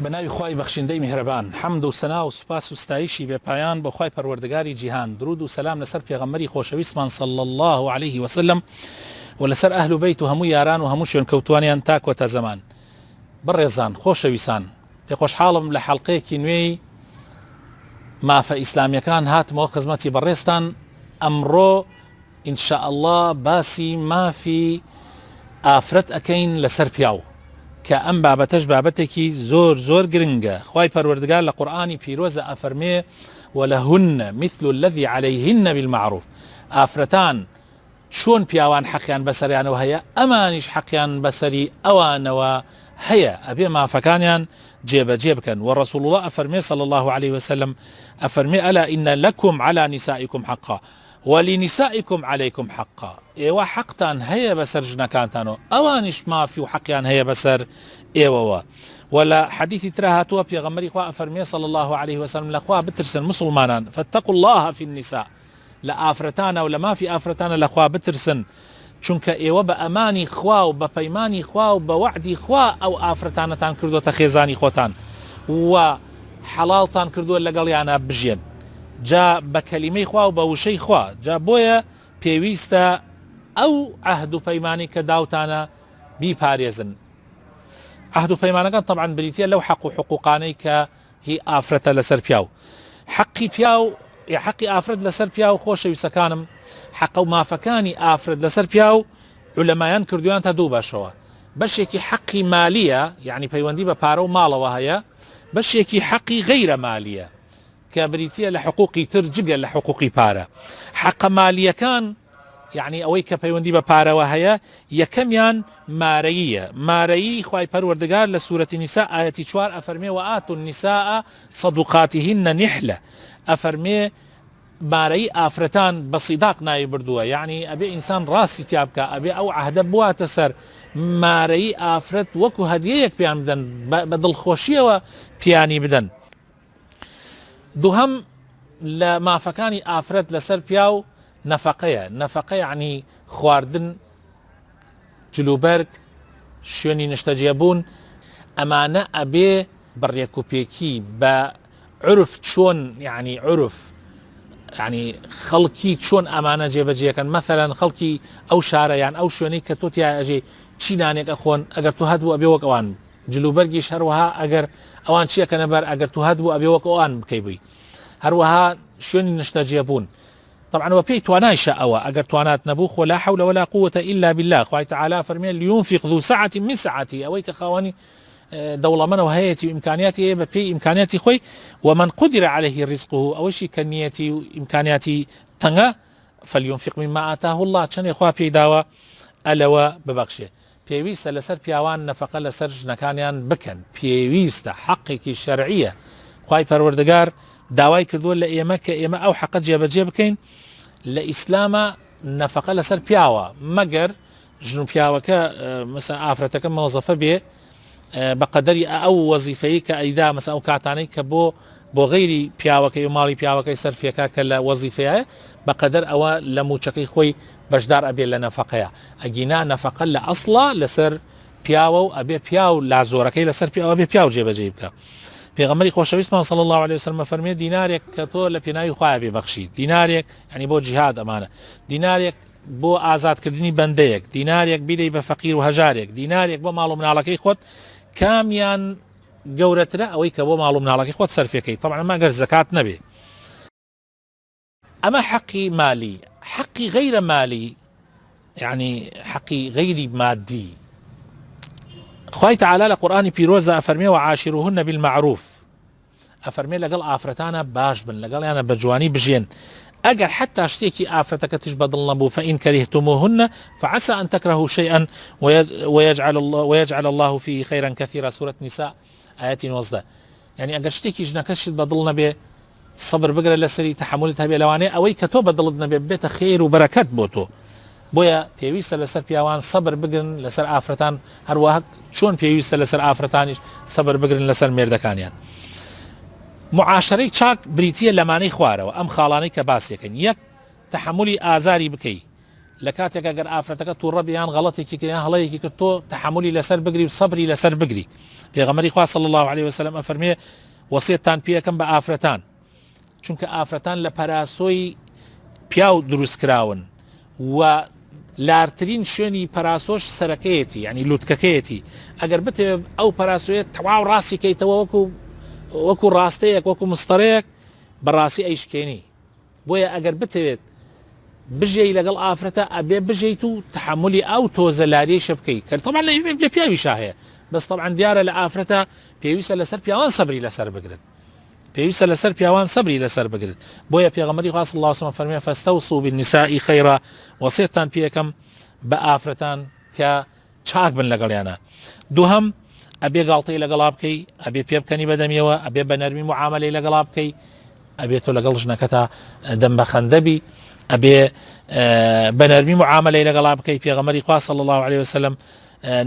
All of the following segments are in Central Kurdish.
بە ناوی خوای بەخشندەی میهرەبان. حەمد و سەنا و سوپاس و ستایشی بێ پایان بۆ خوای پەروەردگاری جیهان، درود و سەلام لەسەر پێغەمبەری خۆشەویستمان صلی اللە علیه وسلم و لەسەر ئەهل و بەیت و هەموو یاران و هەموو شوێنکەوتوانیان تا کۆتا زەمان. بەڕێزان، خۆشەویسان، پێخۆشحاڵم لە حەڵقەیەکی نوێی مافە ئیسلامیەکان هاتمەوە خزمەتی بەڕێزتان، ئەمڕۆ ان شاء اللە باسی مافی ئافرەت ئەکەین لەسەر پیاو کە ئەم بابەتەش بابەتێکی زۆر زۆر گرنگە خوای پەروەردگار لە قورئانی پیرۆزە ئەفەرمێ ولهن مثل الذی علیهن بالمعروف ئافرەتان چۆن پیاوان حەقیان بەسەریانەوە هەیە ئەمانیش حەقیان بەسەری ئەوانەوە هەیە ئەبێ مافەکانیان جێبەجێ بکەن وە رسول اللە ئەفەرمێ صلی اللە علیه وسلم ئەفەرمێ الا ان لکم علی نسائکم حقا ولنسائکم علیکم حقا، ئێوە حەقتان هەیە بەسەر ژنەکانتانەوە ئەوانیش مافی و حەقیان هەیە بەسەر ئێوەوە. وە لە حەدیثی ترا هاتووە پێغەمبەری خوا ئەفەرموێ صلی اللە علیه وسلم لە خوا بترسن موسڵمانان فاتقوا اللە فی النساء لە ئافرەتانە و لە مافی ئافرەتانە لە خوا بترسن چونکە ئێوە بە ئەمانی خوا و بە پەیمانی خوا و بە وەعدی خوا ئەو ئافرەتانەتان کردۆتە خێزانی خۆتان و حەڵاڵتان کردووە لەگەڵیانا بژێن جا بە کەلیمەی خوا و بە وشەی خوا جا بۆیە پێویستە ئەو عەهد و پەیمانەی کە داوتانە بیپارێزن عەهد و پەیمانەکان تەبعەن بریتیە لەو حەق و حقوقانەی کە هی ئافرەتە لەسەر پیاو حەقی پیاو یا حەقی ئافرەت لەسەر پیاو خۆشەویستەکانم حەقە و مافەکانی ئافرەت لەسەر پیاو عولەمایان کردویان تا دوو بەشەوە بەشێکی حەقی مالیە یعنی پەیوەندی بە پارە و ماڵەوە هەیە بەشێکی حەقی غەیرە مالیە کە بریتیە لە حقوقی تر جگە لە حقوقی پارە حەقە مالیەکان یەعنی ئەوەی کە پەیوەندی بە پارەوە هەیە یەکەمیان مارەییە مارەیی خوای پەروەردگار لە سورەتی نیسا ئایەتی چوار ئەفەرمێ وآتوا النساء صدقاتهن نحلە ئەفەرمێ مارەیی ئافرەتان بە سیداق ناوی بردووە یەعنی ئەبێ ئینسان ڕاستی تیا بکا ئەبێ ئەو عەهدە بواتە سەر مارەیی ئافرەت وەکو هەدیەیەک پێیان بدەن بە دڵخۆشیەوە پیانی بدەن دووهەم لە مافەکانی ئافرەت لەسەر پیاو نەفەقەیە، نەفەقە یەعنی خواردن، جلوبەرگ، شوێنی نیشتەجێبوون، ئەمانە ئەبێ بە ڕێکوپێکی بە عورف چۆن یەعنی عورف یەعنی خەڵکی چۆن ئەمانە جێبەجێکەن مەسەلەن خەڵکی ئەو شارە یان ئەو شوێنەی کە تۆ تیا ئەژێی چی نانێک ئەخۆن ئەگەر تۆ هەتبوو ئەبێ وەک ئەوان جلوبەرگیش هەروەها ئەگەر ئەوان چی ئەکەنە بەر ئەگەر تۆ هەتبوو ئەبێ وەک ئەوان بکەی بووی هەروەها شوێنی نیشتەجێبوون طبعا وە پێی توانایشە ئەوە ئەگەر توانات نەبوو خۆ لا حول ولا قوة إلا بالله خوای تعالی فەرمێ لينفق ذو سعة من سعته ئەوەی کە خاوەنی دەوڵەمەنەوە هەیەتی و ئیمکانیاتی هەیە بە پێی ئیمکانیاتی خۆی ومن قدر عليه رزقه ئەوەشی کە نیەتی و ئیمکانیاتی تەنگە فلينفق مما آتاه الله چەندێ خوا پێی داوە ئەلەوە ببەخشێ پێویستە لەسەر پیاوان نەفەقە لەسەر ژنەکانیان بکەن پێویستە حەقێکی شەرعیە خوای پەروەردگار داوای کردووە لە ئێمە کە ئێمە ئەو حەقە جێبەجێ بکەین لە ئیسلامە نەفەقە لەسەر پیاوە مەگەر ژن و پیاوەکە مەسە ئافرەتەکە مۆزەفە بێ بە قەدەری ئەو وەزیفەی کە ئەیدا مەسە ئەو کاتانەی کە بۆ بۆ غەیری پیاوەکەی و ماڵی پیاوەکەی سەرفیەکە کە لە وەزیفەیە بە قەدەر ئەوە لە موچەکەی خۆی بەشدار ئەبێ لە نەفەقەیا ئەگینا نەفەقە لە ئەسڵا لەسەر پیاوە و ئەبێ پیاو لا زۆرەکەی لەسەر پیاوە ئەبێ پیاو جێبەجێی بکا پێغەمبەری خۆشەویستمان صلی الله علیه وسلم فەرمێ دینارێک کە تۆ لە پێناوی خوایە بێ بەخشی دینارێک یعنی بۆ جیهاد ئەمانە دینارێک بۆ ئازادکردنی بەندەیەک دینارێک بیدەی بە فەقیر و هەژارێک دینارێک بۆ ماڵ و مناڵەکەی خۆت کامیان گەورەترە ئەوەی کە بۆ ماڵ و مناڵەکەی خۆت سەرفەکەی طبعا مەگەر زەکات نەبێ ئەمە حەقی مالی حەقی غەیرە مالی یعنی حەقی غەیری مادی خوای تعالی لە قورئانی پیرۆزدا ئەفەرمێ وعاشروهن بالمعروف ئەفەرمێ لەگەڵ ئافرەتانە باش بن لەگەڵیانە بە جوانی بژێن ئەگەر حتا شتێکی ئافرەتەکە تش بەدڵ نەبوو فإن كرهتموهن فعسى أن تكرهوا شيئا ويجعل الله ويجعل الله فيه خيرا كثيرا سورة نساء ئاەتی 19 یعنی ئەگەر شتێکی ژنەکەشت بەدڵ نەبێ سەبر بگرە لەسەری تەحەمولت هەبێ لەوانەیە ئەوەی کە تۆ بە دڵت نەبێ ببێتە خێر و بەرەکەت بۆ تۆ بۆیە پێویستە لەسەر پیاوان سەبر بگرن لەسەر ئافرەتان هەروەها چۆن پێویستە لەسەر ئافرەتانیش سەبر بگرن لەسەر مێردەکانیان معاشرەی چاک بریتە لەمانەی خوارەوە ئەم خاڵانەی کە باسیەکەن یەک تەحەمولی ئازاری بکەی لە کاتێک ئەگەر ئافرەتەکە تووڕە بێ یان غەڵەتێکی کرد یان هەڵەیەکی کرد تۆ تەحەمولی لەسەر بگری و سەبری لەسەر بگری. پێغەمبەری خوا صلی اللە علیە وسلم ئەفەرمێ وەسیەتتان پێ ئەکەم بە ئافرەتان چونکە ئافرەتان لە پەراسۆی پیاو دروست کراون و لارترین شوێنی پەراسۆش سەرەکەیەتی یعنی لوتکەکەیەتی ئەگەر بتەوێت ئەو پەراسۆیە تەواو ڕاستی کەیتەوە وەکو وەکو ڕاستەیەک وەکو مستەرەیەک بەڕاستی ئەیشکێنی بۆیە ئەگەر بتەوێت بژێی لەگەڵ ئافرەتە ئەبێ بژێیت و تەحەمولی ئەو تۆزە لاریەیشە بکەی کە تەبعەن لە پیاویشا هەیە بەس تەبعەن دیارە لە ئافرەتە پێویستە لەسەر پیاوان سەبری لەسەر بگرن پێویستە لەسەر پیاوان سەبری لەسەر بگرن بۆیە پێغەمبەری خوا صلی الله علیه وسلم فەرمی فاستوصوا بالنساء خیرا وەسیەتتان پێ ئەکەم بە ئافرەتان کە چاک بن لەگەڵیانا. دووهەم، ئەبێ گاڵتەی لەگەڵا بکەی، ئەبێ پێ بکەنی بە دەمیەوە، ئەبێ بە نەرمی موعامەلەی لەگەڵا بکەی، ئەبێ تۆ لەگەڵ ژنەکەتا دەم بە خەندە بی، ئەبێ بە نەرمی موعامەلەی لەگەڵا بکەی. پێغەمبەری خوا صلی اللە علیه وسلم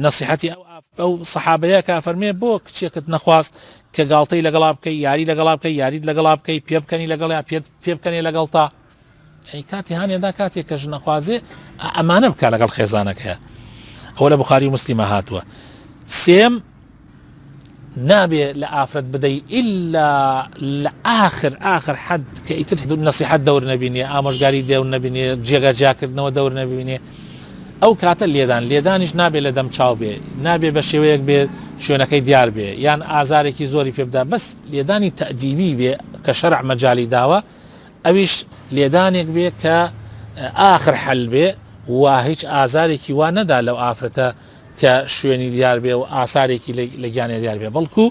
نەسیحەتی ئەو ئەو سەحابەیە کە فەرمێ بۆ کچێکت نەخواست کە گاڵتەی لەگەڵا بکەی، یاری لەگەڵا بکەی، یاریت لەگەڵا بکەی، پێ بکەنی لەگەڵیا، پێ بکەنێ لەگەڵتا. ئەی کاتی هانێدا کاتێک کە ژنەخوازێ ئەمانە بکە لەگەڵ خێزانەکەیە ئەوە لە بخاری و مسلیمە هاتووە سێم نابێ لە ئافرەت بدەی ئللا لە ئاخر ئاخر حەد کە ئیتر نەسیحەت دەور نەبینێ ئامۆژگاری دێو نەبینێ جێگا جیاکردنەوە دەور نەبینێ ئەو کاتە لێدان لێدانیش نابێ لە دەم چاو بێ نابێ بە شێوەیەک بێ شوێنەکەی دیار بێ یان ئازارێکی زۆری پێ بدا بەس لێدانی تەئدیبی بێ کە شەرع مەجالی داوە ئەویش لێدانێک بێ کە ئاخر حەل بێ و هیچ ئازارێکی وا نەدا لەو ئافرەتە کە شوێنی دیار بێ و ئاسارێکی لە گیانێ دیار بێ بەڵکو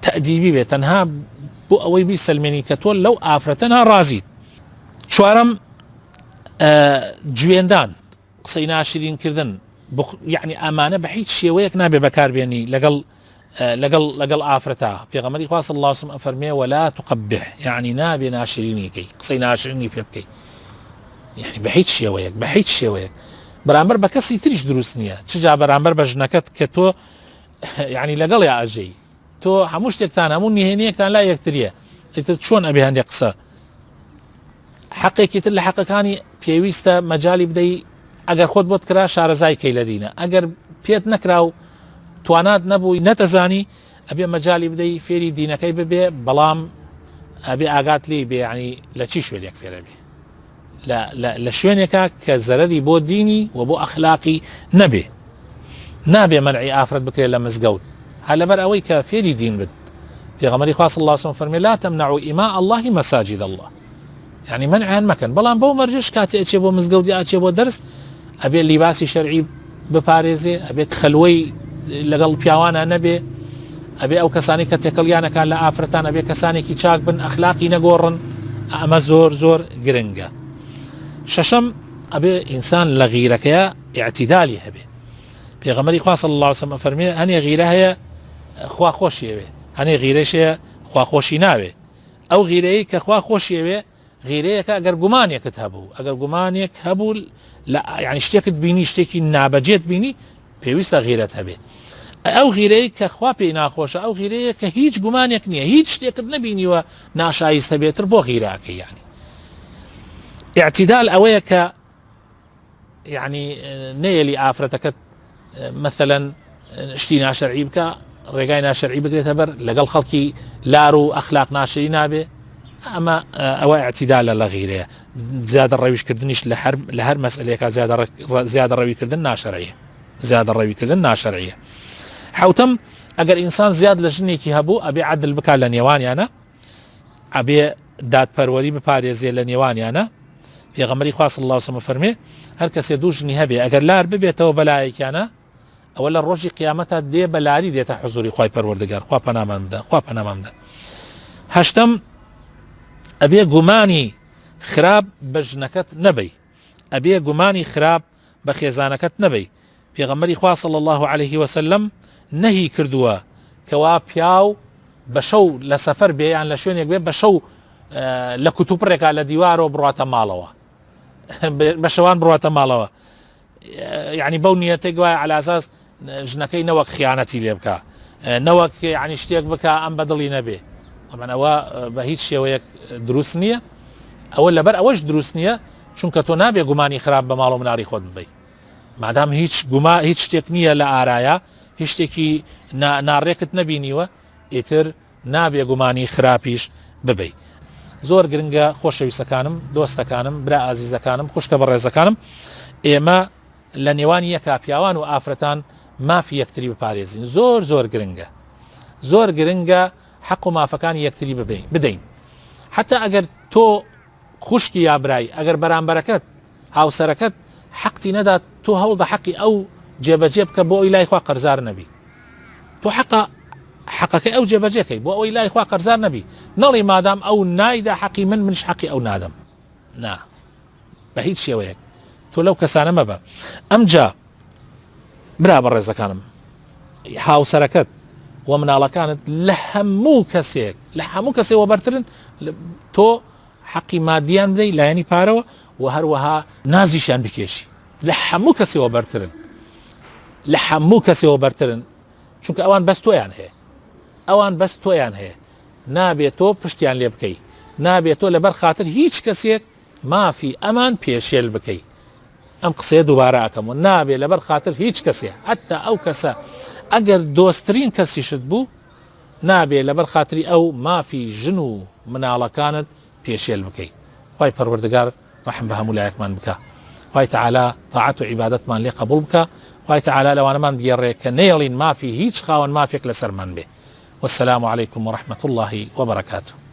تەئدیبی بێ تەنها بۆ ئەوەی بیسەلمێنی کە تۆ لەو ئافرەتە ناڕازیت. چوارەم جوێندان قسەی ناشرین کردن یعنی ئەمانە بە هیچ شێوەیەک نابێ بەکاربێنی لەگەڵ لەگەڵ لەگەڵ ئافرەتا پێغەمبەری خوا صلی الله علیه و سلم ئەفەرمێ ولا تقبح یعنی نابێ ناشرینی کەی قسەی ناشرینی پێ بکەی یعنی بە هیچ شێوەیەک بە هیچ شێوەیەک بەرامبەر بە کەسی تریش دروست نییە چ جا بەرامبەر بە ژنەکەت کە تۆ یعنی لەگەڵ یا ئەژەی تۆ هەموو شتێکتان هەموو نهێنیەکتان لا یەکتریە ئیتر چۆن ئەبێ هەندێک قسە حەقێکی تر لە حەقەکانی پێویستە مەجالی بدەی ئەگەر خۆت بۆت کرا شارەزای کەی لە دینە ئەگەر پێت نەکرا و توانات نەبووی نەتەزانی ئەبێ مەجالی بدەی فێری دینەکەی ببێ بەڵام ئەبێ ئاگات لێی بێ ینی لە چی شوێنێک فێرە بێ لە شوێنێکا کە زەرەری بۆ دینی و بۆ ئەخلاقی نەبێ نابێ مەنعی ئافرەت بکرێت لە مزگەوت هەر لەبەر ئەوەی کە فێری دین بن پێغەمبەری خوا صلی الله علیه وسلم فەرمی لا تمنعوا إماء الله مساجد الله یعنی مەنعیان مەکەن بەڵام بەو مەرجەش کاتێ ئەچێ بۆ مزگەوت یا ئەچێ بۆ دەرس ئەبێ لیباسی شەرعی بپارێزێ ئەبێت خەلوەی لەگەڵ پیاوانە نەبێ ئەبێ ئەو کەسانی کە تێکەڵیانەکان لە ئافرەتان ئەبێ کەسانێکی چاک بن ئەخلاقی نەگۆڕن ئەمە زۆر زۆر گرنگە شەشەم ئەبێ ئینسان لە غیرەکەیە ئیعتیدالی هەبێ پێغەمبەری خوا صلی الله علیه وسلم ئەفەرمێ هەنێ غیرە هەیە خوا خۆشی ئەوێ هەنێ غیرەش هەیە خوا خۆشی ناوێ ئەو غیرەیە کە خوا خۆشی ئەوێ غیرەیەکە ئەگەر گومانێکت هەبوو ئەگەر گومانێک هەبوو لە یعنی شتێکت بینی شتێکی نابەجێت بینی پێویستە غیرەت هەبێ ئەو غیرەی کە خوا پێی ناخۆشە ئەو غیرەیە کە هیچ گومانێک نییە هیچ شتێکت نەبینیوە ناشایستە بێتر بۆ غیرەکە یعنی اعتدال ئەوەیە کە یەعنی نەیەلی ئافرەتەکەت مەسەلەن شتی ناشەرعی بکە ڕێگای ناشەرعی بگرێتە بەر لەگەڵ خەڵکی لار و ئەخلاق ناشری نابێ ئەمە ئەوە اعتیدالە لە غیرەیە زیادە ڕەویشکردنیش لە هەر لە هەر مەسئلەیەکە زیادە ڕەویکردن ناشەرعیە زیادە ڕەویکردن ناشەرعیە حوتەم ئەگەر ئینسان زیاد لە ژنێکی هەبوو ئەبێ عدل بکات لە نێوانیانە ئەبێ دادپەروەری بپارێزێ لە نێوانیانە پێغەمبەری خوا صلی الله علیه وسلم فەرمێ هەر کەسێ دوو ژنی هەبێ ئەگەر لار ببێتەوە بەلایەکیانە ئەوە لە ڕۆژی قیامەتا دێ بە لاری دێتە حزوری خوای پەروەردگار خوا پەنامان بدە خوا پەنامان بدە هەشتەم ئەبێ گومانی خراپ بە ژنەکەت نەبەی ئەبێ گومانی خراپ بە خێزانەکەت نەبەی پێغەمبەری خوا صلی اللە علیه وسلم نەهی کردووە کەوا پیاو بە شەو لە سەفەر بێ یان لە شوێنێک بێ بە شەو لە کوتوپڕێکا لە دیوارەوە بڕاتە ماڵەوە بە شەوان بڕاتە ماڵەوە یعنی بەو نیەتێک وایە علی ئەساس ژنەکەی نەوەک خیانەتی لێ بکە نەوەک یعنی شتێک بکە ئەم بەدڵی نەبێ طبعا ئەوە بە هیچ شێوەیەک دروست نییە ئەوە لەبەر ئەوەش دروست نییە چونکە تۆ نابێ گومانی خراپ بە ماڵ و مناڵی خۆت ببەی مادام هیچ گوما هیچ شتێک نییە لە ئارایا. هیچ شتێکی ناڕێکت نەبینیوە ئیتر نابێ گومانی خراپیش ببەی. زۆر گرنگە خۆشەویستەکانم، دۆستەکانم، برا ئازیزەکانم، خوشکە بەڕێزەکانم، ئێمە لە نێوان یەکا پیاوان و ئافرەتان مافی یەکتری بپارێزین. زۆر زۆر گرنگە. زۆر گرنگە حەق و مافەکانی یەکتری بدەین. حتا ئەگەر تۆ خوشکی یا برای ئەگەر بەرامبەرەکەت هاوسەرەکەت حەقتی نەدا تۆ هەوڵدە حەقی ئەو جێبەجێ بکە بۆ ئەوی لای خوا قەرزار نەبی تۆ حەقە حەقەکەی ئەو جێبەجێکەی بۆ ئەوەی لای خوا قەرزار نەبی نەڵی مادام ئەو نایدا حەقی من منش حەقی ئەو نادەم نا بە هیچ شێوەیەک تۆ لەو کەسانە مەبە ئەمجا برا بەڕێزەکانم هاوسەرەکەت و مناڵەکانت لە هەموو کەسێک لە هەموو کەسێ وەبەرترن تۆ حەقی مادیان بدەی لایەنی پارەوە و هەروەها نازیشیان بکێشی لە هەموو کەسێ وەبەرترن لە هەموو کەسێ وەبەرترن چونکە ئەوان بەس تۆیان هەیە ئەوان بەس تۆیان هەیە نابێت تۆ پشتیان لێ بکەی نابێت تۆ لەبەر خاتر هیچ کەسێک مافی ئەمان پێشێل بکەی ئەم قسەیە دووبارە ئەکەمەوە نابێ لەبەر خاتر هیچ کەسێ حەتا ئەو کەسە ئەگەر دۆسترین کەسیشت بوو نابێ لەبەر خاتری ئەو مافی ژن و مناڵەکانت پێشێل بکەی خوای پەروەردگار ڕەحم بە هەموو لایەکمان بکا خوای تەعالا تاعەت و عیبادەتمان لێ قەبوڵ بکا خوای تەعالا لەوانەمان بگێڕێ کە نەیەڵین مافی هیچ خاوەن مافێک لەسەرمان بێ والسلام علیکم ورحمة اللە وبرکاته.